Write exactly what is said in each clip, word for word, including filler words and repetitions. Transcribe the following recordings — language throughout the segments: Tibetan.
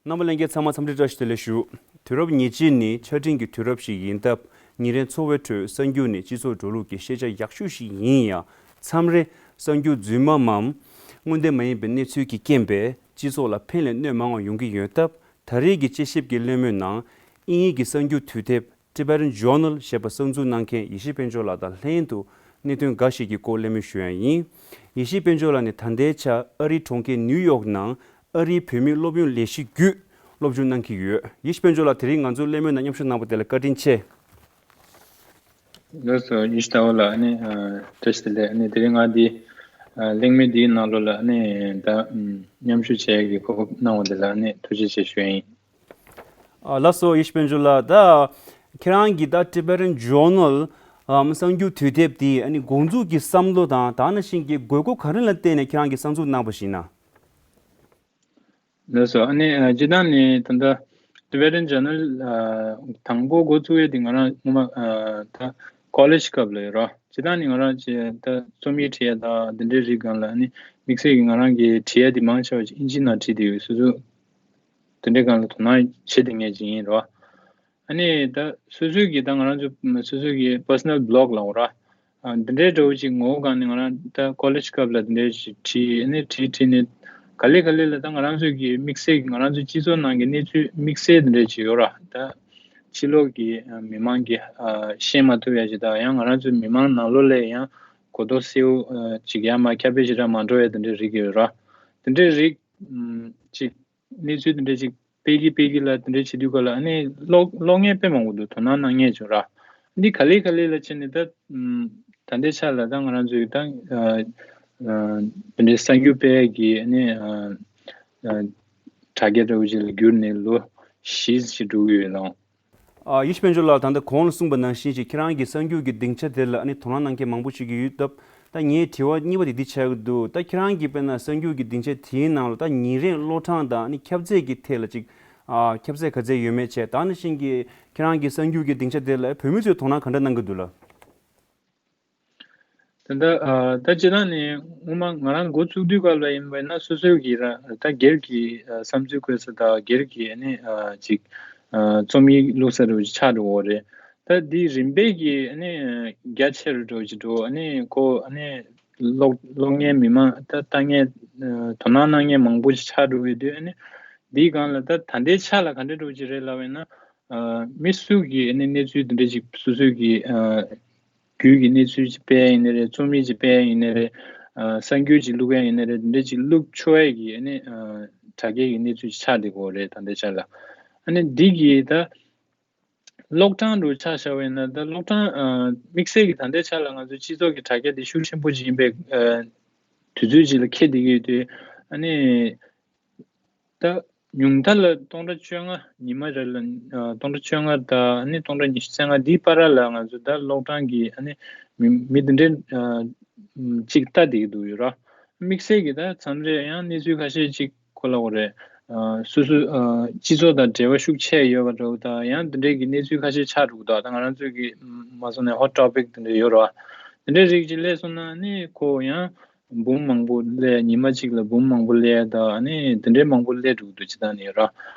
རྣམ་པ་ལྷན་རྒྱས་ཚང་མ་འཚམས་འདྲི་བཀྲ་ཤིས་བདེ་ལེགས་ཞུ། དུས་རབས་ཉེར་གཅིག་ནི་ཆ་འཕྲིན་གྱི་དུས་རབས་ཤིག་ཡིན་སྟབས། ཉིན་རེའི་འཚོ་བའི་ཁྲོད་གསར་འགྱུར་ནི་སྤྱི་ཚོགས་འགྲོ་ལུགས་ཀྱི་ཤེས་བྱ་ཡག་ཤོས་ཤིག་ཡིན་ཡང་། མཚམས་རེ་གསར་འགྱུར་རྫུན་མ་འམ། དངོས་བདེན་མ་ཡིན་པའི་གནས་ཚུལ་གྱི་རྐྱེན་པས་སྤྱི་ཚོགས་ལ་ཕན་ལས་གནོད་མང་བ་ཡོང་གི་ཡོད་སྟབས། ད་རེས་ཀྱི་དཔྱད་ཞིབ་ཀྱི་གླེང་མོལ་ནང་། དབྱིན་ཡིག་གི་གསར་འགྱུར་དུས་དེབ་Tibetan Journal ཞེས་པ་གསར་འཛུགས་གནང་མཁན་ཡེ་ཤེས་དཔལ་འབྱོར་ལགས་དང་ལྷན་དུ་གནད་དོན་འགའ་ཞིག་གི་སྐོར་གླེང་མོལ་ཞུ་ཡ་ཡིན། ཡེ་ཤེས་དཔལ་འབྱོར་ལགས་ནི་ད་ལྟའི་ཆར་ཨ་རིའི་གྲོང་ཁྱེར་ནིའུ་ཡོག་ནང་ཨ་རིའི་བོད་མིའི་སློབ་ཡོན་ལས་གཞི་བརྒྱུད་སློབ་སྦྱོང་གནང་གི་ཡོད། ཡེ་ཤེས་དཔལ་འབྱོར་ལགས་དེ་རིང་ང་ཚོའི་གླེང་མོལ་ནང་མཉམ་ཞུགས་གནང་བ་དེ་ལ་བཀའ་དྲིན་ཆེ། ལགས་སོ། ཡེ་ཤེས་ཟླ་བ་ལགས། ཨ་ནི་ཨ་བཀྲ་ཤིས་བདེ་ལེགས། ཨ་ནི་དེ་རིང་ང་འདི་ཨ་གླེང་མོལ་འདིའི་ནང་ལོགས་ལ་ཨ་ནི་ད་ཨམ་མཉམ་ཞུགས་བྱེད་ཡག་གི་གོ་སྐབས་གནང་བ་དེ་ལ་ཨ་ནི་ཐུགས་རྗེ་ཆེ་ཞུ་ཡ་ཡིན། ཨ་ལགས་སོ། ཡེ་ཤེས་དཔལ་འབྱོར་ལགས། ད་ཁྱེད་རང་གིས་ད་Tibetan Journal ཨམ་གསར་འགྱུར་དུས་དེབ་འདི་ཨ་ནི་འགོ་འཛུགས་ཀྱི་བསམ་བློ་དང་དེ་ནང་བཞིན་གྱི་དགོས་མཁོ་ག་རེ་ལ་བརྟེན་ནས་ཁྱེད་རང་གིས་གསར་འཛུགས་གནང་བ་ཞིག་ཡིན་ན། ལགས་སོ། ཨ་ནི་ཨ་སྤྱིར་བཏང་ནས་ད་ལྟ་Tibetan Journal ཨ་དང་པོ་འགོ་བཙུགས་ཡས་དེ་ང་རང་སྔོན་མ་ཨ་ད་ཀོ་ལེཇ་སྐབས་ལ་ཡོད་ར། སྤྱིར་བཏང་ནས་ང་རང་ཅིག་ད་རྩོམ་ཡིག་བྲིས་ཡས་དང་དེ་འདྲའི་རིགས་སྒང་ལ་ཨ་ནི་དམིགས་བསལ་གྱིས་ང་རང་གིས་བྲིས་ཡས་དེ་མང་ཆེ་བ་ཅིག་དབྱིན་ཇིའི་ནང་བྲིས་བསྡད་ཡོད། སོ་སོ་དེ་འདྲའི་སྒང་ལ་དོ་སྣང་བྱེད་བསྡད་མཁན་ཅིག་ཡིན་ར། ཨ་ནི་ད་སོ་སོའི་གི་ད་ང་རང་ཚོ་སོ་སོའི་གི་personal blog ལབ་དགོས་ར། ཨ་འདི་འདྲའི་འདྲ་བོ་ཅིག་ངོ་བོ་སྒང་ནས་ང་རང་ད་ཀོ་ལེཇ་སྐབས་ལ་འདི་འདྲའི་ཅིག་བྲིས། ཨ་ནི་བྲིས་བྲིས་ནས་ག་ལེ་ག་ལེ་ལ་ད་ང་རང་ཚོའི་གི་དམིགས་བསལ་གི་ང་རང་ཚོའི་སྤྱི་ཚོགས་ནང་གི་གནས་ཚུལ་དམིགས་བསལ་འདི་འདྲའི་ཅིག་ཡོད་ར། ད་ཕྱི་ལོགས་གི་ཨ་མི་མང་གི་ཨ་ཤེས་མ་ཐུབ་ཡ་ཅིག་དང་། ཡང་ང་རང་ཚོའི་མི་མང་ནང་ལོགས་ལ་ཡང་གོ་རྟོགས་གསལ་བོ་ཨ་ཅིག་ཡར་མར་ཁྱབ་སྤེལ་ཞེ་དྲག་མ་འགྲོ་ཡ་དེ་འདྲའི་རིགས་ཡོད་ར། དེ་འདྲའི་རིགས་ཨམ་ཅིག་གནས་ཚུལ་དེ་འདྲ་ཅིག་སྤེལ་གི་སྤེལ་གི་ལ་དེ་འདྲ་བྱེད་དུས་སྐབས་ལ་ཨ་ནི་ཀློག་ཀློག་མཁན་དཔེ་མང་པོ་འདུག་དོ་སྣང་གནང་མཁན་ཅིག་ར། འདི་ག་ལེ་ག་ལེ་ལ་བྱས་ནས་ད་ཨམ་ད་ལྟའི་ཆ་ལ་ད་ང་རང་ཚོའི་ད་ཨ་ཨ་དེ་འདྲའི་གསར་འགྱུར་སྤེལ་ཡས་ཀྱི་ཨ་ནི་ཨ་ཨ་དྲ་རྒྱ་འདྲ་བོ་ཅིག་ལ་གྱུར་ནས་ལོ་བཞི་ཞིག་འགྲོ་གི་ཡོད་ལགས། ཨ་ཡེ་ཤེས་དཔལ་འབྱོར་ལགས། ད་ལྟ་གོང་ལ་གསུངས་པ་ནང་བཞིན་ཅིག་ཁྱེད་རང་གི་གསར་འགྱུར་གྱི་སྡིངས་ཆ་དེ་ལ་ཨ་ནི་དོ་སྣང་གནང་མཁན་མང་པོ་ཞིག་ཡོད་སྟབས། ད་ངའི་དྲི་བ་གཉིས་པ་དེ་འདི་ཆགས་ཀྱི་འདུག་ད་ཁྱེད་རང་གིས་དཔེར་ན་གསར་འགྱུར་གྱི་སྡིངས་ཆ་དེའི་ནང་ལ་ད་ཉིན་རེའི་ཀློག་གྲངས་དང་ཨ་ནི་ཁྱབ་ཚད་ཀྱི་ཐད་ལ་ཅིག་ཨ་ཁྱབ་ཚད་ག་ཚད་ཡོད་མེད་བྱས། དེ་ནང་བཞིན་གྱི་ཁྱེད་རང་གི་གསར་འགྱུར་གྱི་སྡིངས་ཆ་དེ་ལ་བོད་མི་ཚོས་དོ་སྣང་ག་འདྲ་གནང་གི་འདུག་ལགས། ད་ལྟ་ཨ་ད་སྤྱིར་བཏང་ནས་སྔོན་མ་ང་རང་འགོ་བཙུགས་དུས་སྐབས་ལ་ཡིན་པ་ཡིན་ན་སོ་སོའི་གི་ར་ད་སྒེར་གྱི་ཨ་བསམ་ཚུལ་འཁོད་ས་དང་སྒེར་གྱི་ཨ་ནི་ཨ་ཅིག་ཨ་རྩོམ་ཡིག་བླུགས་ས་འདྲ་བོ་ཅིག་ཆགས་འགྲོ་གི་རེད། ད་འདི་རིམ་པས་ཀྱི་ཨ་ནི་རྒྱ་ཆེ་རུ་འགྲོ་ཅིག་འགྲོ། ཨ་ནི་ཁོ་ཨ་ནི་ཀློག་ཀློག་མཁན་མི་མང་ད་ལྟ་མཁན་ཨ་དོ་སྣང་གནང་མཁན་མང་པོ་ཅིག་ཆགས་འགྲོ་གི་འདུག་ཨ་ནི་འདིའི་སྒང་ལ་ད་ད་ལྟའི་ཆ་ལ་ག་འདྲ་འདྲ་བོ་ཅིག་རེད་ལབ་པ་ཡིན་ན། ཨ་མི་སུ་གིས་ཨ་ནི་གནས་ཚུལ་འདི་འདྲ་ཅིག་སོ་སོའི་གི་ཨ་རྒྱུད་ཀྱི་གནས་ཚུལ་ཅིག་སྤེལ་ཡ་ཡིན་ནའི་རེད། རྩོམ་ཡིག་ཅིག་སྤེལ་ཡ་ཡིན་ནའི་རེད། ཨ་གསར་འགྱུར་ཅིག་བླུག་ཡ་ཡིན་ནའི་རེད། འདི་འདྲ་ཅིག་བླུག་ཆོག་ཡ་གི་ཨ་ནི་ཨ་དྲ་རྒྱའི་གི་གནས་ཚུལ་ཅིག་ཆགས་བསྡད་ཀྱི་ཡོད་རེད་ད་ལྟའི་ཆ་ལ། ཨ་ནི་འདི་གི་ད་ཀློག་གྲངས་རུ་ཆ་བཞག་པ་ཡིན་ན། ད་ཀློག་གྲངས་ཨ་དམིགས་བསལ་གྱི་ད་ལྟའི་ཆ་ལ་ང་ཚོའི་སྤྱི་ཚོགས་ཀྱི་དྲ་རྒྱ་འདི་ཤུགས་ཆེན་པོ་ཅིག་ཡིན་པའི་ཨ་དུས་ཚོད་ཅིག་ལ་འཁེལ་བསྡད་ཀྱི་ཡོད་དུས། ཨ་ནི་ད་ཉུང་མཐའ་ལ་སྟོང་ཕྲག་བཅོ་ལྔ། ཉི་མ་རེ་ལ་ཨ་སྟོང་ཕྲག་བཅོ་ལྔ་དང་ཨ་ནི་སྟོང་ཕྲག་ཉི་ཤུ་རྩ་ལྔ་འདིའི་བར་ལ་ང་ཚོ་ད་ཀློག་གྲངས་ཀྱི་ཨ་ནི་མི་མི་འདི་འདྲའི་ཨ་ཅིག་ལྟ་བསྡད་ཀྱི་འདུག་ཡོད་ར། དམིགས་བསལ་གྱི་ད་མཚམས་རེ་ཡང་གནས་ཚུལ་ཁ་ཤས་ཅིག་གོ་ལ་འོ་རེད། ཨ་སོ་སོ་ཨ་སྤྱི་ཚོགས་དང་འབྲེལ་བ་ཤུགས་ཆེ་ཡོད་པ་འདྲ་བོ་དང་། ཡང་འདི་འདྲའི་གི་གནས་ཚུལ་ཁ་ཤས་ཆགས་འགྲོ་གི་འདུག་ད་ང་རང་ཚོའི་གི་མ་སོང་ནས་ཧོ་ཊོ་པིག་འདི་འདྲ་ཡོད་རེད་བ། འདི་འདྲའི་རིགས་ཅིག་སླེབས་སོང་ན་ནི་ཁོ་ཡང་འབུམ་མང་པོ་སླེབས། ཉི་མ་གཅིག་ལ་འབུམ་མང་པོ་སླེབས་དང་། ཨ་ནི་འདི་འདྲའི་མང་པོ་སླེབས་འགྲོ་གི་འདུག་སྤྱིར་བཏང་ནས་ཡོད་རེད་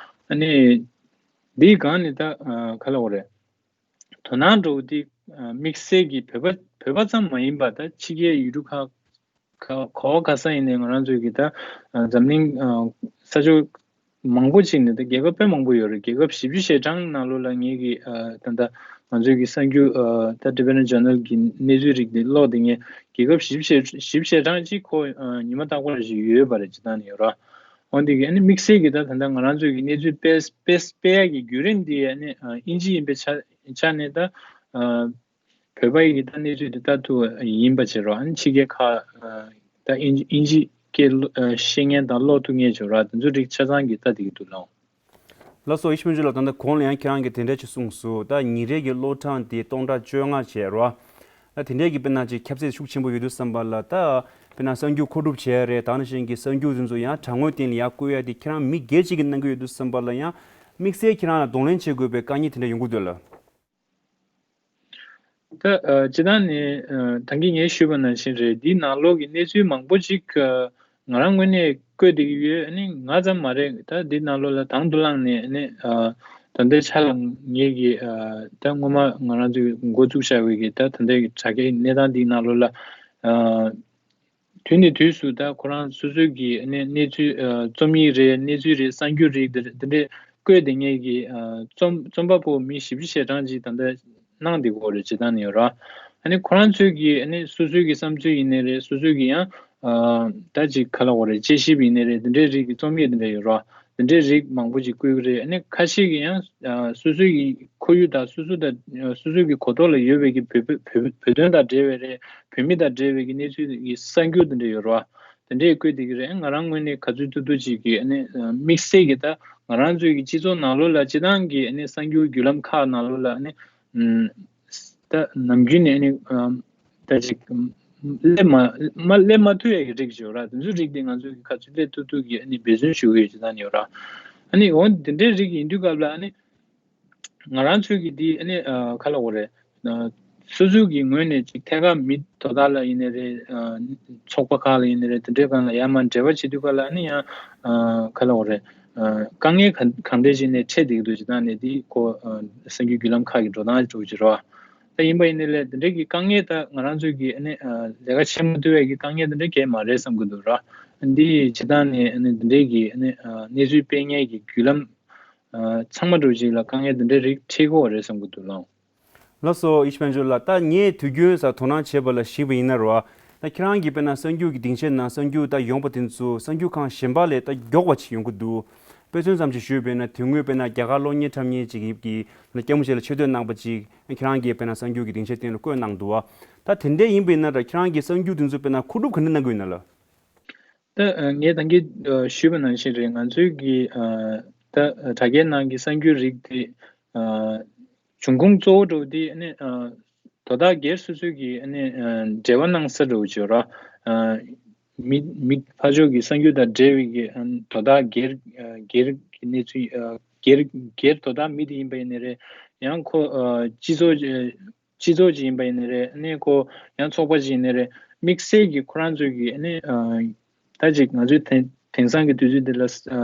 བ། ཨ་ནི་འདིའི་སྒང་ནས་ད་ཨ་ག་ལབ་དགོས་རེད། དོ་སྣང་འགྲོ་འདི་ཨ་དམིགས་བསལ་གྱི་བོད་པ་བོད་པ་ཙམ་མ་ཡིན་པ། ད་ཕྱི་རྒྱལ་ཡུལ་གྲུ་ཁག་ག་ག་བ་ག་ས་ཡིན་ནའི་ང་རང་ཚོའི་གི་ད་ཨ་འཛམ་གླིང་ཨ་ས་ཕྱོགས་མང་པོ་ཅིག་ནས་ད་རྒྱལ་ཁབ་དཔེ་མང་པོ་ཡོད་རེད། རྒྱལ་ཁབ་བཞི་བཅུ་ཞེ་གྲངས་ནང་ལོགས་ལ་ངེད་ཀྱི་ཨ་ད་ད་ང་ཚོའི་གི་གསར་འགྱུར་ཨ་ད་Tibetan Journal གི་གནས་ཚུལ་རིགས་འདི་ཀློག་བསྡད་མཁན་རྒྱལ་ཁབ་བཞི་བཅུ་ཞེ་བཞི་བཅུ་ཞེ་གྲངས་ཅིག་ཁོ་ཨ་ཉི་མ་རྟག་པར་ཞིག་ཡོད་པ་རེད། སྤྱིར་བཏང་ནས་ཡོད་ར། འོན་ཏེ་གི་ཨ་ནི་དམིགས་བསལ་གྱི་ད་ད་ལྟ་ང་རང་ཚོའི་གི་གནས་ཚུལ་སྤེལ་སྤེལ་སྤེལ་ཡག་གི་བརྒྱུད་རིམ་འདི་ཨ་ནི་ཨ་དབྱིན་ཇི་ཡིན་པའི་ཆ་ཆ་ནས་ད་ཨ་བོད་པ་ཡི་གི་ད་གནས་ཚུལ་འདི་ལྟ་ཐུབ་ཡིན་པ་བྱེད་རོགས། ཨ་ནི་ཕྱི་རྒྱལ་ཁག་ཨ་ད་དབྱིན་ཇི་དབྱིན་ཇི་སྐད་ཨ་ཤེས་མཁན་དང་ཀློག་ཐུབ་མཁན་བྱེད་རོགས། དེ་ཚོ་རིགས་ཆ་ཚང་གི་ལྟ་བསྡད་ཀྱི་འདུག་ལགས། ལགས་སོ། ཡེ་ཤེས་དཔལ་འབྱོར་ལགས། ད་ལྟ་གོང་ལ་ཡང་ཁྱེད་རང་གིས་དེ་འདྲ་ཅིག་གསུངས་སོང་། ད་ཉིན་རེ་གི་ཀློག་གྲངས་དེ་སྟོང་ཕྲག་བཅོ་ལྔ་བྱས་རོགས། ད་དེ་འདྲའི་གི་དཔེར་ན་ཅིག་ཁྱབ་ཚད་ཤུགས་ཆེན་པོ་ཡོད་དུས་ཙམ་པ་ལ། ད་དཔེར་ན་གསར་འགྱུར་མཁོ་སྒྲུབ་བྱས་རེད། དེ་ནང་བཞིན་གྱི་གསར་འགྱུར་དེ་ཚོ་ཡང་དྲ་ངོས་སྟེང་ལ་ཡར་བཀོད་ཡ་དེ་ཁྱེད་རང་མི་སྒེར་གཅིག་གིས་གནང་གི་ཡོད་དུས་ཙམ་པ་ལ། ཡང་དམིགས་བསལ་ཁྱེད་རང་ལ་གདོང་ལེན་བྱེད་དགོས་པའི་དཀའ་ངལ་དེ་འདྲ་ཡོང་གི་འདུག་ལགས། ད་ཨ་སྤྱིར་བཏང་ནས་ཨ་ད་གིན་ངས་ཞུས་པ་ནང་བཞིན་རེད། འདིའི་ནང་ལོགས་ཀྱི་གནས་ཚུལ་མང་པོ་ཅིག་ཨ་ ང་རང་ངོས་ནས་བཀོད་བསྡད་ཀྱི་ཡོད། ཨ་ནི་ང་ཙམ་མ་རེད། ད་འདི་ནང་ལོགས་ལ་དང་དུ་བླངས་ནས་ཨ་ནི་ཨ་ད་ལྟའི་ཆ་ལ་ངེད་ཀྱིས་ཨ་ད་སྔོན་མ་ང་རང་ཚོས་འགོ་བཙུགས་བཞག་པའི་གི་ད་ད་ལྟའི་གི་དྲ་རྒྱའི་གནས་སྟངས་འདིའི་ནང་ལོགས་ལ་ཨ་དུས་ནས་དུས་སུ་ད་ཁོ་རང་སོ་སོའི་གི་ཨ་ནི་གནས་ཚུལ་ཨ་རྩོམ་ཡིག་རེད། གནས་ཚུལ་རེད། གསར་འགྱུར་རེད། འདི་འདི་འདྲའི་བཀོད་དེ་ངེད་ཀྱི་ཨ་རྩོམ་རྩོམ་པ་པོ་མི་བཞི་བཅུ་ཞེ་གྲངས་ཅིག་ད་ལྟ་གནང་བསྡད་ཀྱི་ཡོད་རེད། སྤྱིར་བཏང་ནས་ཡོད་ར། ཨ་ནི་ཁོ་རང་ཚོའི་གི་ཨ་ནི་སོ་སོའི་གི་བསམ་ཚུལ་ཡིན་ནའི་རེད། སོ་སོའི་གི་ཡང་ཨ་ད་ཅིག་ག་ལབ་དགོས་རེད། དཔྱད་ཞིབ་ཡིན་ནའི་རེད། འདི་འདྲའི་རིགས་ཀྱི་རྩོམ་ཡིག་འདི་འདྲ་ཡོད་ར། འདི་འདྲའི་རིགས་མང་པོ་ཅིག་བཀོད་ཀྱི་རེད། ཨ་ནི་ཁ་ཤས་ཀྱི་ཡང་ཨ་སོ་སོའི་གི་ཁོར་ཡུག་དང་སོ་སོ་དང་ཨ་སོ་སོའི་གི་གོ་རྟོགས་ལ་ཡོད་པའི་གི་བོད་བོད་བོད་བོད་དོན་དང་འབྲེལ་བའི་རེད། བོད་མི་དང་འབྲེལ་བའི་གི་གནས་ཚུལ་གི་གསར་འགྱུར་འདི་འདྲ་ཡོད་ར། དེ་འདྲས་བཀོད་བསྡད་ཀྱི་རེད། ང་རང་ངོས་ནས་ག་ཚོད་ཐུབ་ཐུབ་ཅིག་གིས་ཨ་ནི་ཨ་དམིགས་བསལ་གྱི་ད་ང་རང་ཚོའི་གི་སྤྱི་ཚོགས་ནང་ལོགས་ལ་སྤྱིར་བཏང་གི་ཨ་ནི་གསར་འགྱུར་བརྒྱུད་ལམ་ཁག་ནང་ལོགས་ལ་ཨ་ནི་ཨམ་ད་ནམ་རྒྱུན་ནས་ཨ་ནི་ཨམ་ད་ཅིག་ཨམ་སླེབས་མ་མ་སླེབས་མ་ཐུབ་ཡ་གི་རིགས་ཅིག་ཡོད་ར། དེ་ཚོའི་རིགས་དེ་ང་ཚོས་གི་ག་ཚོད་སླེབས་ཐུབ་ཐུབ་ཀྱིས་ཨ་ནི་འབད་བརྩོན་ཞུ་གི་ཡོད་ཅེས་ད་ནི་ཡོད་ར། ཨ་ནི་འོ་དེ་འདྲའི་རིགས་ཡིན་དུས་སྐབས་ལ་ཨ་ནི། ང་རང་ཚོའི་གི་འདི་ཨ་ནི་ཨ་ག་ལབ་དགོས་རེད། ཨ་སོ་སོའི་གི་ངོས་ནས་ཅིག་ཐད་ཀར་མི་དོ་བདག་ལ་ཡིན་ནའི་རེད། ཨ་ཚོགས་པ་ཁག་ལ་ཡིན་ནའི་རེད། དེ་འདྲའི་སྒང་ལ་ཡར་མར་འབྲེལ་བ་བྱེད་དུས་སྐབས་ལ་ཨ་ནི་ཡང་ཨ་ག་ལབ་དགོས་རེད། ཨ་དཀའ་ངལ་གང་གང་འདྲ་ཞིག་ནས་འཕྲད་བསྡད་ཀྱི་འདུག་ཅེས་ད་ནས་འདི་ཁོ་ཨ་གསར་འགྱུར་བརྒྱུད་ལམ་ཁག་གི་འགྲོ་སྟངས་འགྲོ་གི་རེད་བ། ད་ཡིན་པ་ཡིན་ནའི་ལས་དེ་འདྲའི་གི་དཀའ་ངལ་ད་ང་རང་ཚོའི་གི་ཨ་ནི་ཨ་ལས་ཀ་བྱེད་མ་ཐུབ་པའི་གི་དཀའ་ངལ་དེ་འདྲ་གང་ཡང་མ་རེད་བསམ་གྱི་འདུག་ར། འདི་སྤྱིར་བཏང་ནས་ཨ་ནི་དེ་འདྲའི་གི་ཨ་ནི་ཨ་གནས་ཚུལ་སྤེལ་མཁན་གི་བརྒྱུད་ལམ། ཨ་ཚང་མ་འགྲོ་ཅིག་ལ་དཀའ་ངལ་འདི་འདྲའི་རིགས་འཕྲད་ཀྱི་ཡོད་རེད་བསམ་གྱི་འདུག་ལགས། ལགས་སོ། ཡེ་ཤེས་དཔལ་འབྱོར་ལགས། ད་ངས་དུས་རྒྱུན་ས་དོ་སྣང་བྱས་པ་ལ་གཞིགས་པ་ཡིན་ན་རོ། ད་ཁྱེད་རང་གིས་དཔེར་ན་གསར་འགྱུར་གྱི་སྡིངས་ཆ་ནང་གསར་འགྱུར་ད་ཡོང་པ་དེ་ཚོ་གསར་འགྱུར་ཁང་གཞན་པ་ལས་ད་མགྱོགས་པ་ཅིག་ཡོང་གི་འདུག་དཔེ་མཚོན་ཙམ་ཅིག་ཞུས་པས་ན་དེ་སྔོན་དཔེར་ན་རྒྱ་གར་གློག་བརྙན་འཁྲབ་མཁན་ཅིག་གིས་ལ་སྐྱ་མོ་ཞིག་ལ་ཆེ་བསྟོད་གནང་པ་ཅིག་ཁྱེད་རང་གིས་དཔེར་ན་གསར་འགྱུར་གྱི་སྡིངས་ཆའི་སྟེང་ལ་བཀོད་གནང་འདུག་བ། ད་དེ་འདྲས་ཡིན་པ་ཡིན་ན་ར་ཁྱེད་རང་གིས་གསར་འགྱུར་དེ་ཚོ་དཔེར་ན་མཁོ་སྒྲུབ་ག་འདྲ་གནང་གི་ཡོད་ན་ལགས། ད་ཨ་ངས་ད་གིན་ཨ་ཞུས་པ་ནང་བཞིན་རེད། ང་ཚོའི་གི་ཨ་ད་དྲ་རྒྱའི་ནང་གི་གསར་འགྱུར་རིགས་དེ་ཨ་འབྱུང་ཁུངས་གཙོ་བོ་འདྲ་བོ་དེ་ཨ་ནི་ཨ་དོ་བདག་སྒེར་སོ་སོའི་གི་ཨ་ནི་ཨ་འབྲེལ་བ་གནང་ས་འདྲ་བོ་ཅིག་ཡོད་ར། ཨ་མི་མི་ཕར་ཕྱོགས་ཀྱི་གསར་འགྱུར་དང་འབྲེལ་བའི་གི་ཨ་དོ་བདག་སྒེར་ཨ་སྒེར་གྱི་གནས་ཚུལ་ཨ་སྒེར་སྒེར་དོ་བདག་མི་དེ་ཡིན་པ་ཡིན་ནའི་རེད། ཡང་ཁོ་ཨ་སྤྱི་ཚོགས་ཨ་སྤྱི་ཚོགས་ཅིག་ཡིན་པ་ཡིན་ནའི་རེད། ཨ་ནི་ཁོ་ཡང་ཚོགས་པ་ཅིག་ཡིན་ནའི་རེད། དམིགས་བསལ་གྱི་ཁོ་རང་ཚོའི་གི་ཨ་ནི་ཨ་ད་ཅིག་ང་ཚོའི་དེང་དེང་སང་གི་དུས་ཚོད་འདི་ལ་ཨ་སྤྱི་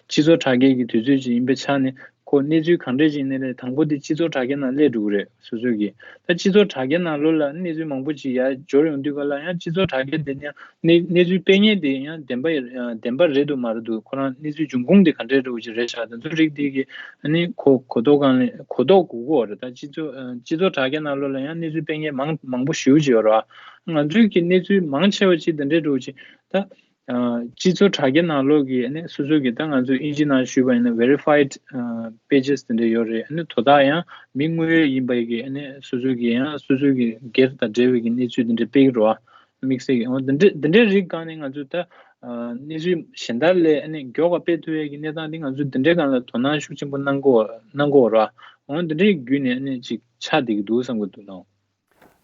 ཚོགས་དྲ་རྒྱའི་གི་དུས་ཚོད་ཅིག་ཡིན་པའི་ཆ་ནས་ཁོ་གནས་ཚུལ་གང་འདྲ་ཅིག་ཡིན་ནའི་རེད། དང་པོ་དེ་སྤྱི་ཚོགས་དྲ་རྒྱའི་ནང་སླེབས་འགྲོ་གི་རེད། སོ་སོའི་གི་ད་སྤྱི་ཚོགས་དྲ་རྒྱའི་ནང་ལོགས་ལ་གནས་ཚུལ་མང་པོ་ཅིག་ཡར་འབྱོར་ཡོང་དུས་ག་ལ་ཡང་སྤྱི་ཚོགས་དྲ་རྒྱ་དེ་ནས་གནས་གནས་ཚུལ་སྤེལ་མཁན་དེ་ཡང་བདེན་པ་ཡིན་བདེན་པ་རེད་འདུག་མ་རེད་འདུག་ཁོ་རང་གནས་ཚུལ་འབྱུང་ཁུངས་དེ་ག་འདྲས་འདྲ་བོ་ཅིག་རེད་ཤག་དེ་ཚོ་རིགས་དེ་གི་ཨ་ནི་གོ་གོ་རྟོགས་སྒང་ལ་གོ་རྟོགས་དགོས་ཀྱི་ཡོད་རེད། ད་སྤྱི་ཚོགས་ཨ་སྤྱི་ཚོགས་དྲ་རྒྱ་ནང་ལོགས་ལ་ཡང་གནས་ཚུལ་སྤེལ་མཁན་མང་མང་པོ་ཞེ་པོ་ཅིག་ཡོད་རེད་བ། ང་ཚོའི་གི་གནས་ཚུལ་མང་ཆེ་བ་ཅིག་དེ་འདྲས་འདྲ་བོ་ཅིག་ད་ཨ་སྤྱི་ཚོགས་དྲ་རྒྱ་ནང་ལོགས་ཀྱི་ཨ་ནི་སོ་སོ་གི་ད་ང་ཚོས་ཨིན་ཇི་ནང་ཞུས་པ་ཡིན་ན་verified ཨ་pages དེ་འདྲས་ཡོད་རེད། ཨ་ནི་དོ་བདག་ཡང་མི་དངོས་ཡོད་ཡིན་པ་ཡི་གི་ཨ་ནི་སོ་སོ་གི་ཡང་སོ་སོ་གི་སྒེར་དང་འབྲེལ་བའི་གི་གནས་ཚུལ་དེ་འདྲས་སྤེལ་གི་རེད་བ། དམིགས་བསལ་གྱི་འོ་འདི་འདྲའི་འདི་འདྲའི་རིགས་སྒང་ནས་ང་ཚོས་ད་ཨ་གནས་ཚུལ་གཞན་དག་ལས་ཨ་ནི་མགྱོགས་པ་སྤེལ་ཐུབ་ཡས་ཀྱི་གནས་སྟངས་འདི་ང་ཚོས་འདི་འདྲའི་སྒང་ལ་དོ་སྣང་ཤུགས་ཆེན་པོ་གནང་དགོས་གནང་དགོས་ར། འོ་འདི་འདྲའི་བརྒྱུད་ནས་ཨ་ནི་ཅིག་ཆགས་བསྡད་ཀྱི་འདུག་བསམ་གྱི་འདུག་ལགས།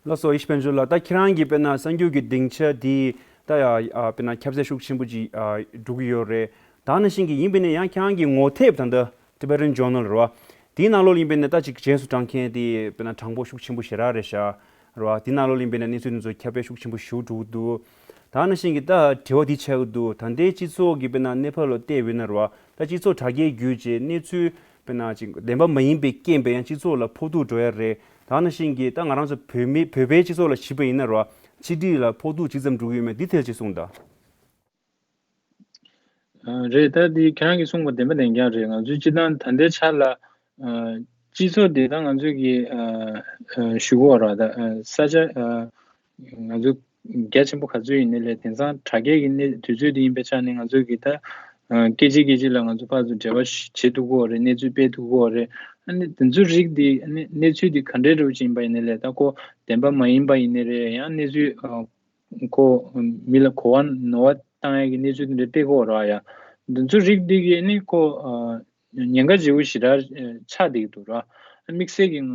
ལགས་སོ། ཡེ་ཤེས་དཔལ་འབྱོར་ལགས། ད་ཁྱེད་རང་གིས་དཔེར་ན་གསར་འགྱུར་གྱི་སྡིངས་ཆ་འདི་ད་ཡ་ཨ་དཔེར་ན་ཁྱབ་ཚད་ཤུགས་ཆེན་པོ་ཅིག་ཨ་འགྲོ་གི་ཡོད་རེད། ད་ནང་བཞིན་གྱི་ཡིན་པས་ན་ཡང་ཁྱེད་རང་གི་ངོ་དེབ་ད་ལྟ་Tibetan Journal རེད་བ། དེའི་ནང་ལོགས་ཡིན་པས་ན་ད་ཅིག་རྗེས་སུ་འབྲང་མཁན་དེ་དཔེར་ན་གྲངས་འབོར་ཤུགས་ཆེན་པོ་ཞེ་དྲག་རེད་ཤག་རེད་བ། དེའི་ནང་ལོགས་ཡིན་པས་ན་གནས་ཚུལ་དེ་ཚོ་ཁྱབ་སྤེལ་ཤུགས་ཆེན་པོ་ཞེ་པོ་འགྲོ་གི་འདུག་ད་ནང་བཞིན་གྱི་ད་དྲི་བ་འདི་ཆགས་ཀྱི་འདུག་ད་ལྟའི་སྤྱི་ཚོགས་ཀྱི་དཔེར་ན་གནས་བབ་ལ་བལྟས་པས་ན་རེད་བ། ད་སྤྱི་ཚོགས་དྲ་རྒྱའི་བརྒྱུད་བྱས་གནས་ཚུལ་དཔེར་ན་ཅིག་བདེན་པ་མ་ཡིན་པའི་རྐྱེན་པས་ཡང་སྤྱི་ཚོགས་ལ་ཕོག་ཐུག་འགྲོ་ཡ་རེད། ད་ནང་བཞིན་གྱི་ད་ང་རང་ཚོ་བོད་མི་བོད་པའི་སྤྱི་ཚོགས་ལ་གཞིགས་པ་ཡིན་ན་རེད་བ། ཆིག་སྒྲིལ་ལ་ཕོག་ཐུག་ཇི་ཙམ་འགྲོ་གི་ཡོད་མེད་འདི་ཐད་ཅིག་གསུངས་དང་། ཨ་རེད། ད་འདི་ཁྱེད་རང་གིས་གསུངས་པ་བདེན་པ་བདེན་རྐྱང་རེད། ང་ཚོའི་སྤྱི་བཏང་ད་ལྟའི་ཆ་ལ་ཨ་སྤྱི་ཚོགས་འདི་ད་ང་ཚོས་ཀྱི་ཨ་ཨ་ཞུ་གི་ཡོད་ར། ད་ཨ་ས་ཆ་ཨ་ང་ཚོ་རྒྱ་ཆེན་པོ་ག་ཚོད་ཡིན་ནའི་ལས་དེང་སང་དྲ་རྒྱའི་གི་གནས་དུས་ཚོད་འདི་ཡིན་པའི་ཆ་ནས་ང་ཚོས་ཀྱི་ད་ཨ་སྐད་ཅིག་སྐད་ཅིག་ལ་ང་ཚོ་ཕར་ཚུར་འབྲེལ་བ་བྱེད་ཐུབ་ཀྱི་ཡོད་རེད། གནས་ཚུལ་སྤེལ་ཐུབ་ཀྱི་ཡོད་རེད། ཨ་ནི་དེ་ཚོའི་རིགས་འདི་ཨ་ནི་གནས་ཚུལ་འདི་ག་འདྲའི་འདྲ་བོ་ཅིག་ཡིན་པ་ཡིན་ནའི་ལས་ད་ཁོ་བདེན་པ་མ་ཡིན་པ་ཡིན་ནའི་རེད། ཡང་གནས་ཚུལ་ཨ་ཁོ་མི་ལ་གོ་བ་ནོར་བ་བཏང་ཡ་གི་གནས་ཚུལ་དེ་འདྲ་སྤེལ་གི་ཡོད་རེད་བ། ཡ་འདི་ཚོ་རིགས་འདི་གི་ནི་ཁོ་ཨ་ཉེན་ཁ་ཆེ་བོ་ཞེ་དྲག་ཨ་ཆགས་བསྡད་ཀྱི་འདུག་ར། དམིགས་བསལ་གྱི་ཨ་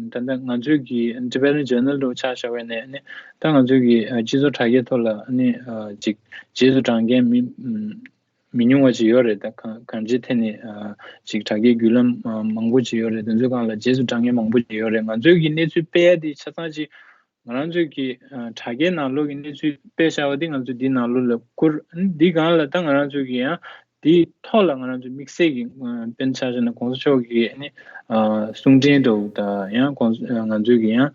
ད་ལྟ་ང་ཚོའི་གི་Tibetan Journal འདྲ་བོ་ཆ་བཞག་པ་ཡིན་ན་ནི་ད་ང་ཚོའི་གི་ཨ་སྤྱི་ཚོགས་དྲ་རྒྱའི་ཐོག་ལ་ནི་ཨ་ཅིག་རྗེས་སུ་འབྲང་མཁན་མི་ཨ་མི་ཉུང་བ་ཅིག་ཡོད་རེད། ད་གང་གང་ཅིའི་ཐད་ནས་ཨ་ཅིག་དྲ་རྒྱའི་བརྒྱུད་ལམ་ཨ་མང་པོ་ཅིག་ཡོད་རེད། དེ་ཚོའི་སྒང་ལ་རྗེས་སུ་འབྲང་མཁན་མང་པོ་ཅིག་ཡོད་རེད། ང་ཚོའི་གི་གནས་ཚུལ་སྤེལ་ཡ་དེ་ཆ་ཚང་ཅིག་ ང་རང་ཚོའི་གི་ཨ་དྲ་རྒྱའི་ནང་ལོགས་ཀྱི་གནས་ཚུལ་དཔེ་བཞག་པ་འདི་ང་ཚོས་འདི་ནང་ལོགས་ལ་བསྐུར། ཨ་ནི་འདི་སྒང་ལ་ད་ང་རང་ཚོའི་གི་ཡང་འདིའི་ཐོག་ལ་ང་རང་ཚོས་དམིགས་བསལ་གྱི་ཨ་དཔེར་ན་ཆ་བཞག་ན་གོང་ས་མཆོག་གི་ཨ་ནི་ཨ་གསུང་འཕྲིན་འདྲ་བོ་དང་ཡང་གོང་ས་ང་ཚོའི་གི་ཡང་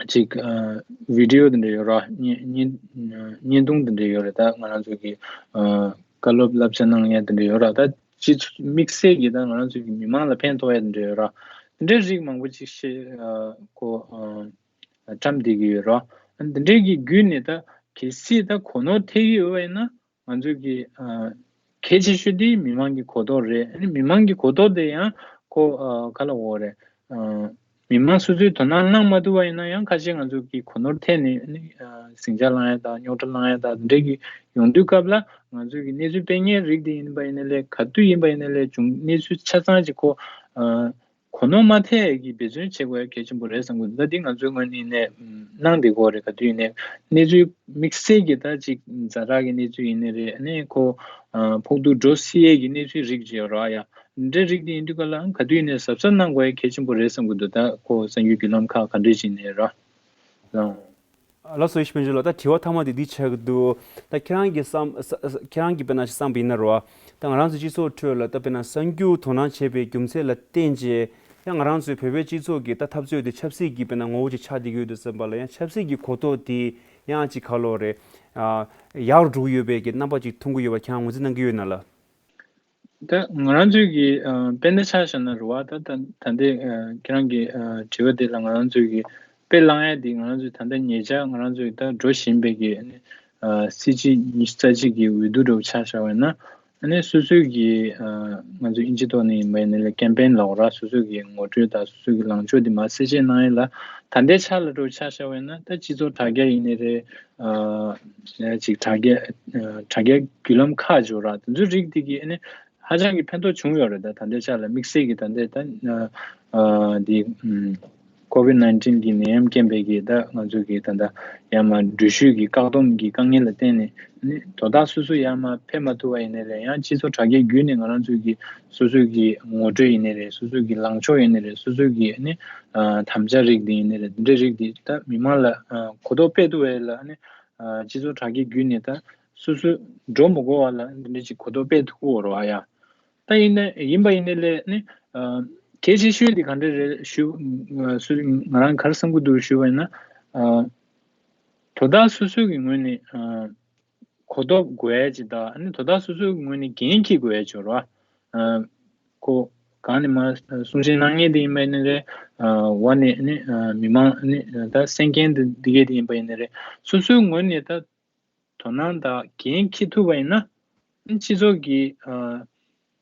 ཨ་ཅིག་ཨ་བི་ཌི་ཡོ་དེ་འདྲ་ཡོད་ར། བརྙན་བརྙན་བརྙན་ཐུང་དེ་འདྲ་ཡོད་རེད། ད་ང་རང་ཚོ་གི་ཨ་བཀའ་སློབ་བསླབ་བྱ་གནང་ཡ་དེ་འདྲ་ཡོད་ར། ད་སྤྱི་ཚོགས་དམིགས་བསལ་གྱི་ད་ང་རང་ཚོ་གི་མི་མང་ལ་ཕན་ཐོགས་ཡ་དེ་འདྲ་ཡོད་ར། དེ་འདྲའི་རིགས་མང་པོ་ཅིག་ཤེས་ཨ་ཁོ་ཨ་བཀྲམ་བསྡད་ཀྱི་ཡོད་ར། ཨ་འདི་འདྲའི་གི་བརྒྱུད་ནས་ད་གལ་སྲིད་ད་གོ་ནོར་ཐེབས་ཀྱི་ཡོད་པ་ཡིན་ན། ང་ཚོས་ཀྱི་ཨ་གལ་ཆེ་ཤོས་དེ་མི་མང་གི་གོ་རྟོགས་རེད། ཨ་ནི་མི་མང་གི་གོ་རྟོགས་དེ་ཡང་ཁོ་ཨ་ག་ལ་འོ་རེད། ཨ་མི་མང་སོ་སོའི་དོ་སྣང་གནང་མ་ཐུབ་པ་ཡིན་ན་ཡང་ཁ་ཤས་ང་ཚོ་གི་གོ་ནོར་ཐེབས་ནས་ཨ་ནི་ཨ་ཟིང་ཆ་བསླང་ཡ་དང་རྙོག་དྲ་བསླང་ཡ་དང་དེ་འདྲའི་གི་ཡོང་དུས་སྐབས་ལ་ང་ཚོས་ཀྱི་གནས་ཚུལ་སྤེལ་མཁན་རིགས་དེ་ཡིན་པ་ཡིན་ན་ལས་ག་དུས་ཡིན་པ་ཡིན་ན་ལས་བྱུང་གནས་ཚུལ་ཆ་ཚང་ཅིག་ཁོ་ཨ་གོ་ནོར་མ་ཐེབས་ཀྱི་འབད་བརྩོན་བྱེད་དགོས་ཡ་གལ་ཆེན་པོ་རེད་བསམ་གི་འདུག་ད་འདི་ང་ཚོའི་ངོས་ནས་ནས་གནང་བསྡད་ཀྱི་ཡོད་རེད། ག་དུས་ཡིན་ནའི་གནས་ཚུལ་དམིགས་བསལ་གྱི་ད་ཅིག་ཛ་དྲག་གི་གནས་ཚུལ་ཡིན་ནའི་རེད། ཨ་ནི་ཁོ་ཨ་ཕོག་ཐུག་འགྲོ་སྲིད་ཡས་ཀྱི་གནས་ཚུལ་རིགས་ཅིག་ཡོད་རེད་ཡ། འདྲའི་རིགས་དེ་ཡིན་དུས་ག་ལ་ག་དུས་ཡིན་ནའི་གཟབ་གཟབ་གནང་དགོས་ཡ་གལ་ཆེན་པོ་རེད་བསམ་གི་འདུག་ད་ཁོ་གསར་འགྱུར་བརྒྱུད་ལམ་ཁག་ག་འདྲས་ཅིག་ཡིན་ནའི་ར། ལགས་སོ། ཡེ་ཤེས་དཔལ་འབྱོར་ལགས། ད་དྲི་བ་མཐའ་མ་དེ་འདི་ཆགས་ཀྱི་འདུག་ད་ཁྱེད་རང་གི་བསམ་ས་ས་ཁྱེད་རང་གིས་དཔེར་ན་བསམ་པ་ཡིན་ན་རོ། ད་ང་རང་ཚོའི་སྤྱི་ཚོགས་ཁྲོད་ལ་ད་དཔེར་ན་གསར་འགྱུར་དོ་སྣང་བྱེད་པའི་རྒྱུ་མཚན་ལ་བརྟེན་བྱས་ཡང་ང་རང་ཚོའི་བོད་པའི་སྤྱི་ཚོགས་ཀྱི་ད་འཐབ་རྩོད་དེ་ཆབ་སྲིད་ཀྱི་དཔེར་ན་ངོ་བོ་ཅིག་ཆགས་བསྡད་ཀྱི་ཡོད་འདུག་བསམ་པ་ལ། ཡང་ཆབ་སྲིད་ཀྱི་གོ་རྟོགས་དེ་ཡང་ཅིག་ག་ལོ་རེད། ཨ་ཡག་རུ་འགྲོ་གི་ཡོད་པའི་གི་རྣམ་པ་ཅིག་མཐོང་གི་ཡོད་པ་ཁྱེད་རང་ངོས་འཛིན་གནང་གི་ཡོད་ན་ལགས། ད་ང་རང་ཚོའི་གི་ཨ་དཔེར་ན་ཆ་བཞག་ན་རེད་བ། ད་ད་ད་ལྟའི་ཨ་ཁྱེད་རང་གི་ཨ་དྲི་བ་དེ་ལ་ང་རང་ཚོའི་གི་དཔེ་བླངས་ཡ་དེ་ང་རང་ཚོའི་ད་ལྟ་ཉེ་ཆར་ང་རང་ཚོའི་ད་འགྲོ་བཞིན་པའི་གི་ཨ་ནི་ཨ་སྲིད་སྤྱི་ཉི་ཤུ་རྩ་གཅིག་གི་འོས་བསྡུ་འདྲ་བོ་ཆ་བཞག་པ་ཡིན་ན། ཨ་ནི་སོ་སོའི་གི་ཨ་ང་ཚོ་ཨིན་ཇི་ཐོག་ནས་ཡིན་པ་ཡིན་ན་ལས་ཀེམ་པེན་ལབ་ར། སོ་སོའི་གི་ངོ་སྤྲོད་དང་སོ་སོའི་གི་ལངས་ཕྱོགས་དེ་མར་གསལ་བཤད་གནང་ཡ་ལ་ད་ལྟའི་ཆ་ལ་འདྲ་བོ་ཆ་བཞག་པ་ཡིན་ན། ད་སྤྱི་ཚོགས་དྲ་རྒྱ་ཡིན་ནའི་རེད། ཨ་ཅིག་དྲ་རྒྱ་ཨ་དྲ་རྒྱ་བརྒྱུད་ལམ་ཁག་ཅིག་ཡོད་ར། དེ་ཚོའི་རིགས་དེ་གིས་ཨ་ནི་ཧ་ཅང་གི་ཕན་ཐོགས་བྱུང་ཡོད་རེད། ད་ད་ལྟའི་ཆ་ལ་དམིགས་བསལ་གྱི་ད་ལྟའི་ད་ཨ་འདི་ཨམ་ཀོ་ཝིཌ་ནའིན་ཊིན་གི་ནད་ཡམས་རྐྱེན་པས་གི་ད་ང་ཚོ་གི་ད་ལྟ་ཡར་མར་འགྲུལ་བཞུད་ཀྱི་བཀག་སྡོམ་གྱི་དཀའ་ངལ་ལ་བརྟེན་ནས་ནི་དོ་བདག་སོ་སོ་ཡར་མར་ཕེབས་མ་ཐུབ་པ་ཡིན་ནའི་རེད། ཡང་སྤྱི་ཚོགས་དྲ་རྒྱ་བརྒྱུད་ནས་ང་རང་ཚོ་གི་སོ་སོ་གི་ངོ་སྤྲོད་ཡིན་ནའི་རེད། སོ་སོ་གི་ལངས་ཕྱོགས་ཡིན་ནའི་རེད། སོ་སོ་གི་ནི་ཨ་དམ་བཅའ་རིགས་དེ་ཡིན་ནའི་རེད། དེ་འདྲའི་རིགས་དེ་ད་མི་མང་ལ་ཨ་གོ་རྟོགས་སྤེལ་ཐུབ་པ་ལ་ནི་ཨ་སྤྱི་ཚོགས་དྲ་རྒྱ་བརྒྱུད་ནས་ད་སོ་སོ་འགྲོ་མི་དགོས་པ་ལ་འདི་འདྲ་ཅིག་གོ་རྟོགས་སྤེལ་ཐུབ་ཀྱི་ཡོད་རེད་བ་ཡ། ད་ཡིན་ན་ཡིན་པ་ཡིན་ནའི་ལས་ནི་ཨ་གལ་ཆེ་ཤོས་དེ་ག་འདྲ་རེད་ཞུ་ཨ་སུ་ང་རང་ག་རེ་བསམ་གྱི་འདུག་ཞུ་བ་ཡིན་ན། ཨ་དོ་བདག་སོ་སོ་གི་ངོས་ནས་ཨ་གོ་རྟོགས་དགོས་ཡ་ཅིག་དང་། ཨ་ནི་དོ་བདག་སོ་སོའི་ངོས་ནས་འགན་འཁྱེར་དགོས་ཡ་ཅིག་ཡོད་རེད་བ། ཨ་ཁོ་གང་ནས་མར་གསུང་བཤད་གནང་མཁན་དེ་ཡིན་པ་ཡིན་ནའི་རེད། ཨ་འོག་ནས་ནི་ཨ་མི་མང་ནི་ད་གསན་མཁན་དེ་འདི་གས་དེ་ཡིན་པ་ཡིན་ནའི་རེད། སོ་སོའི་ངོས་ནས་ད་དོ་སྣང་དང་འགན་འཁྱེར་ཐུབ་པ་ཡིན་ན། ཨ་ནི་སྤྱི་ཚོགས་ཀྱི་ཨ་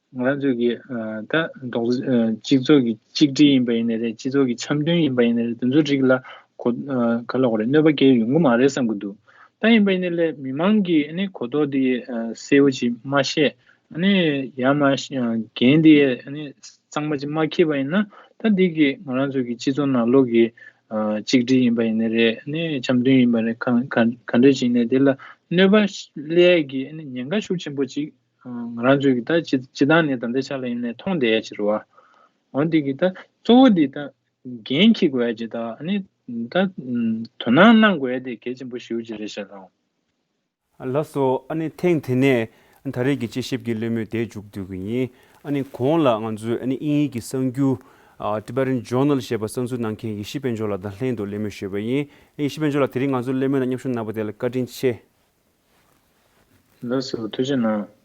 ང་རང་ཚོའི་གི་ཨ་ད་རྡོག་ཨ་སྤྱི་ཚོགས་ཀྱི་གཅིག་སྒྲིལ་ཡིན་པ་ཡིན་ནའི་རེད། སྤྱི་ཚོགས་ཀྱི་འཆམ་མཐུན་ཡིན་པ་ཡིན་ནའི་རེད། དེ་ཚོ་རིགས་ལ་གོ་ཨ་ག་ལ་གོ་རེད། གནོད་པ་སྐྱེལ་ཡོང་གི་མ་རེད་བསམ་གྱི་འདུག་ད་ཡིན་པ་ཡིན་ནའི་ལས་མི་མང་གིས་ཨ་ནི་གོ་རྟོགས་དེ་ཨ་གསལ་པོ་ཅིག་མ་བཤད། ཨ་ནི་ཡར་མར་ཨ་འགན་དེ་ཨ་ནི་གཙང་མ་ཅིག་མ་འཁྱེར་བ་ཡིན་ན། ད་འདི་གིས་ང་རང་ཚོ་གི་སྤྱི་ཚོགས་ནང་ལོགས་ཀྱི་ཨ་གཅིག་སྒྲིལ་ཡིན་པ་ཡིན་ནའི་རེད། ཨ་ནི་འཆམ་མཐུན་ཡིན་པ་རེད། ག་ག་ག་འདྲ་ཅིག་ཡིན་ནའི་དེ་ལ་གནོད་པ་སླེབས་ཡས་ཀྱི་ཨ་ནི་ཉེན་ཁ་ཤུགས་ཆེན་པོ་ཅིག་ཨ་ང་རང་ཚོས་ཀྱི་ད་སྤྱི་སྤྱི་བཏང་ནས་ད་ལྟའི་ཆ་ལ་ཡིན་ནའི་མཐོང་བསྡད་ཡ་ཅིག་རེད་བ། འོ་འདི་གི་ད་གཙོ་བོ་འདི་ད་འགན་འཁྱེར་དགོས་ཡ་ཅིག་དང་། ཨ་ནི་ད་དོ་སྣང་གནང་དགོས་ཡ་དེ་གལ་ཆེན་པོ་ཞེ་པོ་ཅིག་རེད་ཤག་ལགས། ལགས་སོ། ཨ་ནི་ཐེངས་དེ་ནས་ད་རེས་ཀྱི་དཔྱད་ཞིབ་ཀྱི་གླེང་མོལ་དེ་མཇུག་བསྡུ་གི་ཡིན། ཨ་ནི་གོང་ལ་ང་ཚོས་ཨ་ནི་དབྱིན་ཡིག་གི་གསར་འགྱུར་ཨ་Tibetan Journal ཞེས་པ་གསར་འཛུགས་གནང་མཁན་ཡེ་ཤེས་དཔལ་འབྱོར་ལགས་དང་ལྷན་དུ་གླེང་མོལ་ཞུས་པ་ཡིན། ཡེ་ཤེས་དཔལ་འབྱོར་ལགས་དེ་རིང་ང་ཚོའི་གླེང་མོལ་ནང་མཉམ་ཞུགས་གནང་བ་དེ་ལ་བཀའ་དྲིན་ཆེ། ལགས་སོ། ཐུགས་རྗེ་གནང་།